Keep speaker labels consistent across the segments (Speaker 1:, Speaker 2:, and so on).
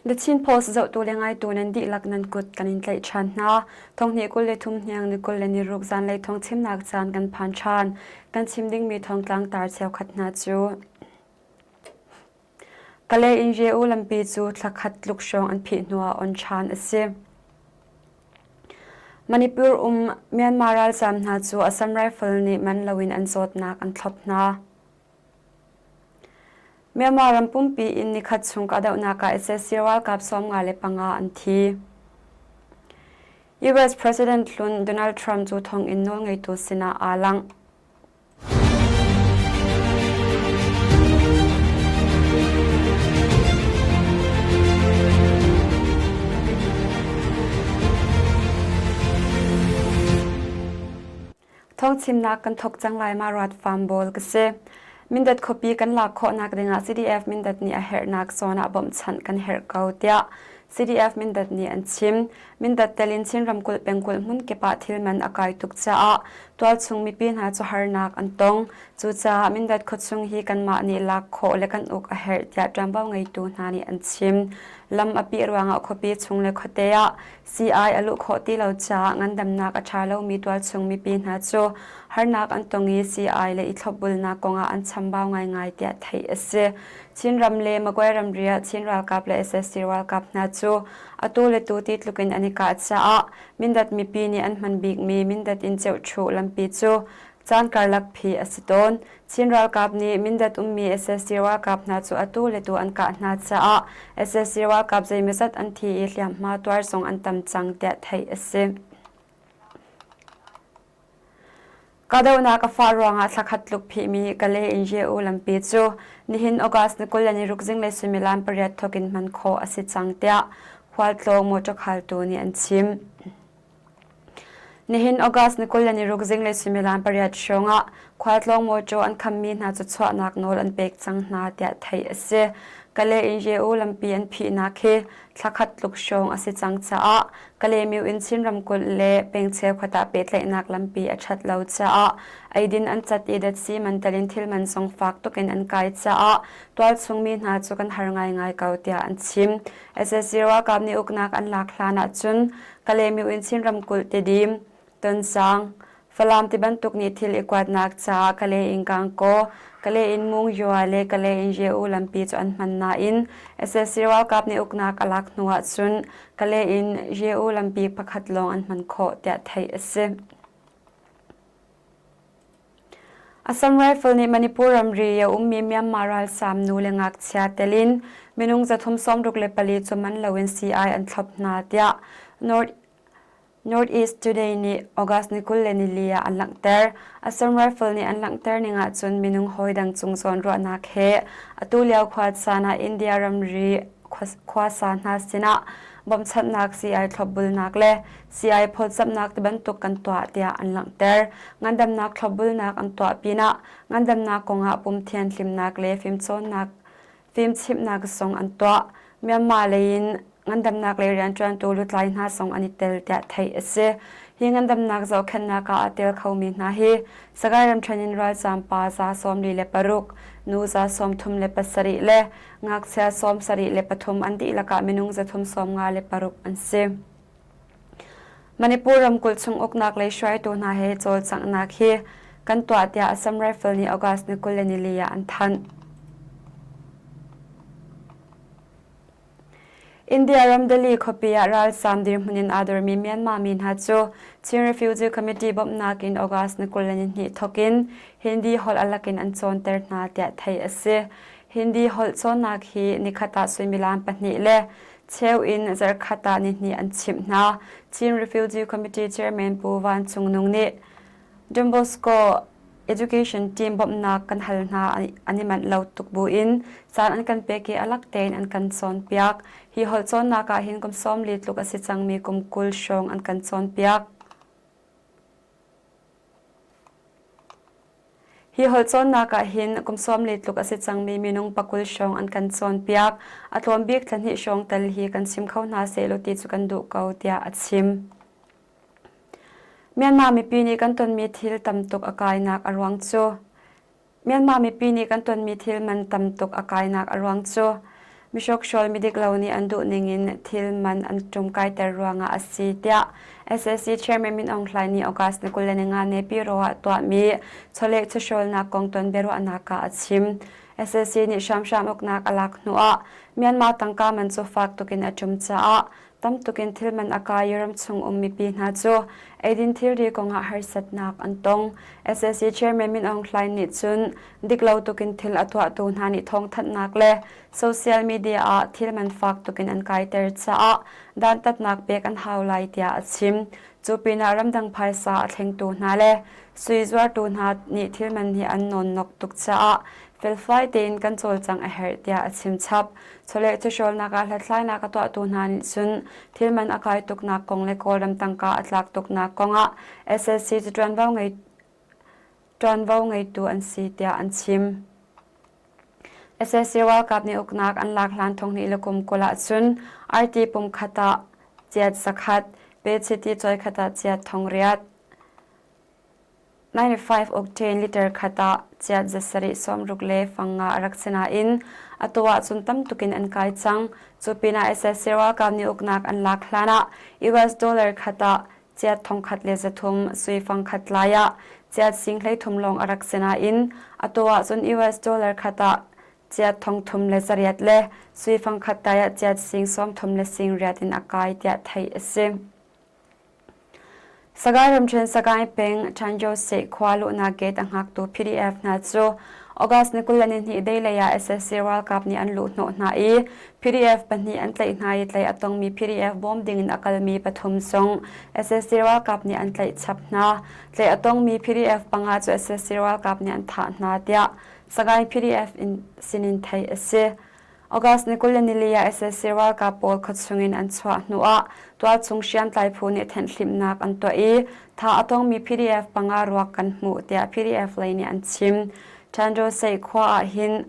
Speaker 1: The Chin Post zohtu le ngaitu nan dihlak nan kut kan in tlaih ṭhan hna. Thonghnih 23 hniang ni 26 zanlei thawng chimnak caan kan phan ṭhan. Kan chim dingmi thawngtlang tar cheukhat hna cu Kalay in Ye-U lampi cu thla khat tluk hrawng an phih hnuah on ṭhan a si. Manipur um Myanmar ralzaam hna cu Assam Rifle nih man loin an zawtnak an thlop hna. Myanmar ram pumpi in nikhat chung kahdohnak ah sac ralkap 55 an thi. US President hlun Donald Trump cu thonginn nawlngeitu sinah aa langh. Thawngchimnak kan thawk cang lai ma ruat farm bawl ka si. Mindat khuapi kan lak khawhnak dingah CDF Mindat nih a herhnak zawn ah bawmhchanh kan herh ko tiah CDF Mindat nih an chim. Mindat tel in Chin ramkulh pengkulh hmun kip ah thil man a kai tuk caah tualchung mipi hna cu harnak an tong. Cucaah Mindat khuachung hi kanmah nih lak khawh le kan uk a herh tiah ṭuanvo ngeitu hna nih an chim. Lam a pih ruangah khuapi chung le khuate ah Sii-ai a luh khawh ti lo caah ngandamnak a ṭha lomi tualchung mipi hna cu harnak an tong i sii-ai le i thlopbulnak kongah an chambau ngaingai tiah theih a si. Chinram le Magway ramri ah Chin ralkap le sac ralkap hna cu atu le tu ti tluk in an i kah caah Mindat mipi nih an hman bikmi Mindat in Ceuhṭhuh lampi cu caan karlak phi a si tawn. Chin ralkap nih Mindat ummi sac ralkap hna cu atu le tu an kah hna caah sac ralkap zeimawzat an thi i hliamhma tuar zong an tam cang tiah theih a si. Kahdohnak a fah ruangah thlakhat tluk phihmi Kalay in Ye-U lampi cu nihin August ni 26 zinglei suimilam pariat thawk in hman khawh a si cang tiah khualtlawng motor khaltu nih an chim. Nihin August ni 26 zinglei suimilam pariat hrawngah khualtlawng mawṭaw an khammi hna cu chuahnak nawl an pek cang hna tiah theih a si. Kalay in Ye-U lampi an phihnak hi thlakhat tluk hrawng a si cang caah Kalaymyo in Chin ramkulh le peng cheukhat ah pehtlaihnak lampi a ṭhat lo caah eidin an cat i datsi man tel in thil man zong fak tuk in an kai caah tualchung mi hna cu kan har ngaingai ko tiah an chim. Sac ralkap nih uknak an lak hlan ahcun Kalaymyo in Chin ramkulh Tedim, Tonsang, Falam tibantuk nih thil i kuatnak caah Kalay in Gangaw, Kalay in Mungywah le Kalay in Ye-U lampi cu an hman nain sac ralkap nih uknak a lak hnu ahcun Kalay in Ye-U lampi pakhat lawng an hman khawh tiah theih a si. Assam Rifle nih Manipur ramri a ummi Myanmar ralzaam nu le ngakchia tel in minung 364 cu man loin sii-ai an thlop hna tiah North Northeast Today nih August ni 24 ah an langhter. Assam Rifle nih an langhter ning ahcun minung hawidang cung zawnruahnak he atu lio khuacaan ah India ramri khuasa hna sinah bawmchanhnak sii-ai thlopbulnak le sii-ai phawtzamhnak tibantuk kan tuah tiah an langhter. Ngandamnak thlopbulnak an tuah pinah ngandamnak kongah pum thianhlimnak le fimcawnnak fimchimhnak zong an tuah. Myanmar lei in ngandamnak lei rianṭuantu lutlai hna zong an i tel tiah theih a si. Hi ngandamnak zohkhenhnak ah aa tel khomi hna hi Sagaing ramṭhen in ralzaam pa 46, nu 37 le ngakchia 73 an dihlak ah minung 356 an si. Manipur ramkulh chung uknak lei hruaitu hna he cawlcanghnak hi kan tuah tiah Assam Rifle nih August ni 24 ah an thanh. India ram Delhi khuapi ah ralzaam dirhmun in aa dormi Myanmar mi hna cu Chin Refugee Committee bawmhnak in August ni 22 thawk in Hindi holh a lakin an cawnter hna tiah theih a si. Hindi holh cawnnak hi nikhat ah suimilam pahnih le cheu in zarhkhat ah nihnih an chimh hna. Chin Refugee Committee Chairman Pu Van Cung Nung nih Don Bosco Education team bawmhnak kan hal hna an i manh lo tuk buin caan an kan pek i a lak tein an kan cawnpiak. Hi holh cawnnak ah hin kum 40 tluk a si cangmi kum 20 hrawng an kan cawnpiak. Hi holh cawnnak ah hin kum 40 tluk a si cangmi minung pakul hrawng an kan cawnpiak. A tlawm bik thla hnih hrawng tal hi kan chim kho hna sehlaw ti cu kan duh ko tiah a chim. Myanmar mipi nih kan tonmi thil tam tuk a kainak a ruang cu Myanmar mipi nih kan tonmi thil man tam tuk a kainak a ruang cu. Mihrokhrol midiklo nih an duh ningin thil man an ṭumkaiter ruangah a si tiah SAC Chairman Min Aung Hlaing nih August ni 25 Naypyidaw ah tuahmi chawleh chawhrawlnak kong ton biaruahnak ah a chim. SAC nih hramhram uknak a lak hnuah Myanmar tangka man cu fak tukin a ṭum caah tam tukin thil man a kai i ramchung um mipi hna cu eidin thilri kongah harsatnak an tong. SAC Chairman Min Aung Hlaing nih cun diklo tukin thil a tuahtu hna nih thawngthanhnak le social media ah thil man fak tukin an kaiter caah dantatnak pek an hau lai tiah a chim. Cu pinah ramdang phaisa a thlengtu hna le sui zuartu hna nih thil man hi an nawnnok tuk caah felfai tein kan cawlcangh a herh tiah a chim chap. Chawleh chawhrawlnak ah hlathlainak a tuahtu hna nih cun thil man a kai tuknak kong le Kawlram tangka a tlak tuknak kongah SSC cu ṭuanvo ngei ṭuanvo ngeitu an si tiah an chim. SSC ralkap nih uknak an lak hlan thonghnih le kum 20 ahcun arti pum khat ah ciat zakhat, pe chiti cawi khat ah ciat thong riat, 95 octane liter khat ah ciat zasarih sawmruk le fang nga a rak si nain atu ahcun tam tuk in an kai cang. Cu pinah SSC ralkap nih uknak an lak hlan ah US dollar khat ah ciat thongkhat le 300 sui fang khat lai ah ciat sing 13 lawng a rak si nain atu ahcun US dollar khat ah ciat thongthum le zariat le sui fang khat tai ah ciat sing 30 le sing riat in a kai tiah theih a si. Sagaing ramṭhen Sagaing peng Ṭhanjose khua luhnak gate a hngaktu PDF hna cu August ni 22 deilei ah sac ralkap nih an luhhnawh hna i PDF pahnih an tlaih hna i tlaih a tongmi PDF bawm dingin a kalmi pathum zong sac ralkap nih an tlaih chap hna. Tlaih a tongmi PDF panga cu sac ralkap nih an thah hna tiah Sagaing PDF in sinin theih a si. August ni 24 ah sac ralkap pawl khuachung in an chuah hnuah tualchung hriamtlai phu nih thenhhlimhnak an tuah i tha a tongmi PDF panga ruak kan hmuh tiah PDF lei nih an chim. Chandrosei khua ah hin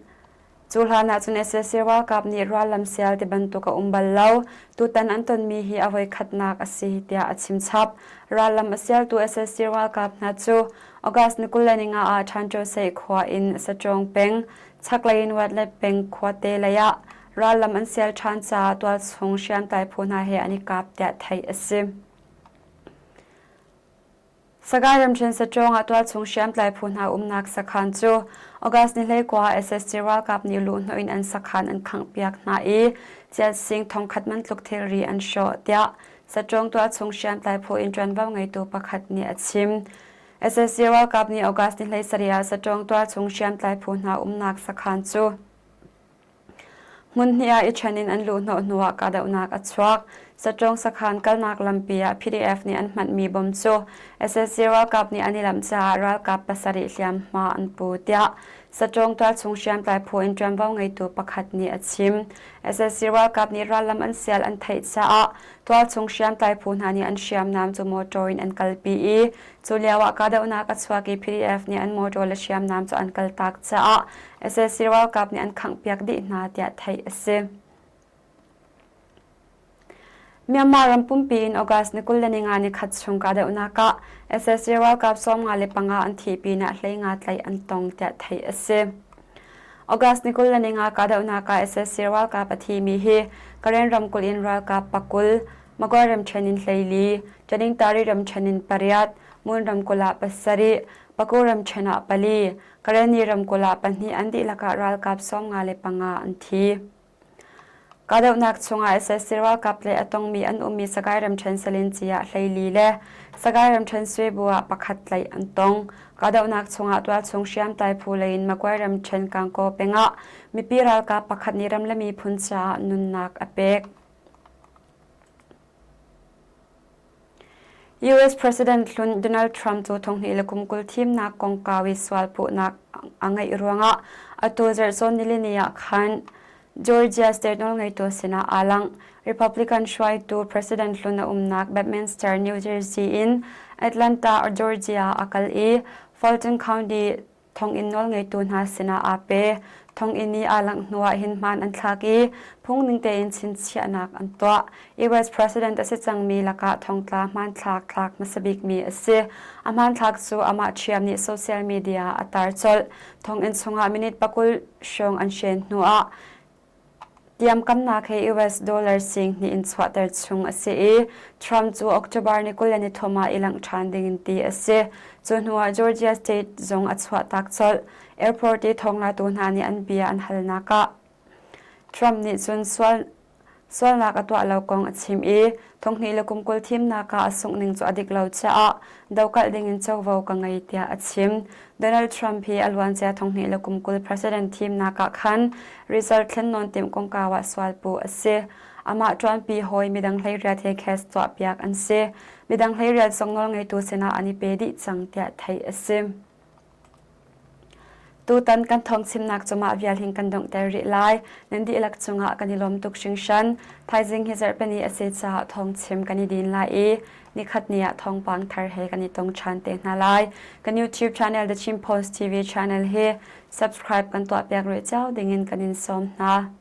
Speaker 1: cu hlan ah cun sac ralkap nih rallam sial ti bantuk a um bal lo. Tutan an tonmi hi a voikhatnak a si tiah a chim chap. Rallam a sialtu sac ralkap hna cu August ni 25 ah Chandrosei khua in Sachong peng Chaklei in Watlet peng khuate lei ah rallam an sial ṭhan caah tualchung hriamtlai phu hna he an i kap tiah theih a si. Sagaing ramṭhen Saṭawng ah tualchung hriamtlai phu hna umnak sakhan cu August ni 19 SSC ralkap nih luhhnawh in an sakhan an khanghpiak hna i Ciatsing thongkhat man tluk thilri an hrawh tiah Saṭawng tualchung hriamtlai phu in ṭuanvo ngeitu pakhat nih a chim. Sac ralkap nih August ni 17 ah Saṭawng tualchung hriamtlai phu hna umnak sakhan cu hmun hnih ah i ṭhen in an luhhnawh hnuah kahdohnak a chuak. Saṭawng sakhan kalnak lampi ah PDF nih an hmanhmi bom cu sac ralkap nih an i lamh caah ralkap pasarih hliamhma an pu tiah Saṭawng tualchung hriamtlai phu in ṭuanvo ngeitu pakhat nih a chim. Sac ralkap nih rallam an sial an theih caah tualchung hriamtlai phu hna nih an hriamnam cu motor in an kalpi i Cu lioah kahdohnak a chuak i PDF nih an motor le hriamnam cu an kaltak caah sac ralkap nih an khanghpiak dih hna tiah theih a si. Myanmar ram pumpi in August ni 25 ni khat chung kahdohnak ah sac ralkap 55 an thih pinah 15 tlaih an tong tiah theih a si. August ni 25 kahdohnak ah sac ralkap a thimi hi Karen ramkulh in ralkap pakul Magway ramṭhen in 14, Taningtari ramṭhen in pariat, Ngun ramkulh ah pasarih, Paku ramṭhen ah pali, Karenni ramkulh ah pahnih an dihlak ah ralkap 55 an thi. Kahdohnak chungah sac ralkap le a tongmi an ummi Sagaing ramṭhen Salinci ah 14 le Sagaing ramṭhen Swebu ah pakhat tlaih an tong. Kahdohnak chungah tualchung hriamtlai phu lei in Magway ramṭhen Kangkaw peng ah mipi ralkap pakhat nih ram le miphun caah nunnak a pek. US President hlun Donald Trump cu thonghnih le kum 20 thimnak kongkau i sualpuhnak a ngeih ruangah atu zarhcawn nilini ah khan Georgia state nawlngeitu sinah aa langh. Republican hruaitu President hlun a umnak Bedminster, New Jersey in Atlanta, Georgia a kal i Fulton County Thonginn nawlngeitu hna sinah aa pe. Thonginn i aa langh hnuah hin hmaan an thlak i phungning tein chinchiahnak an tuah. US President a si cangmi lakah thongtla hmanthlak thlak hmasa bikmi a si. A hmanthlak cu amah ṭhiam nih social media ah a tar colh. Thonginn chungah minute 20 hrawng an hren hnuah. Tiamkamnak he US dollar sing hnih in chuahter chung a si i Trump cu October ni 23 ah i langh ṭhan ding in ti a si. Cu hnuah Georgia State zong a chuahtak colh. Airport i thawnglatu hna nih an bia an halnak ah Trump nih cun sual Sualnak a tuah lo kong a chim i thonghnih le kum 20 thimnak ah a sungh ning cu a dik lo caah dokalh ding in covo ka ngei tiah a chim. Donald Trump hi a luancia thonghnih le kum 20 president thimnak ah khan result thlennawn timh kongkau ah sualpuh a si. Amah ṭuanpi hawi midang 18 he case tuahpiak an si. Midang 18 zong nawlngeitu sinah an i pe dih cang tiah theih a si. Tutan kan thawngchimnak cu mah vial hin kan donghter rih lai. Nan dihlak cungah kan i lawm tuk hringhran. Thaizing hi zarhpini a si caah thawngchim kan i din lai i nikhat ni ah thawngpang thar he kan i tong ṭhan te hna lai. Kan YouTube channel The Chin Post TV channel hi subscribe kan tuahpiak rih cio dingin kan in sawm hna.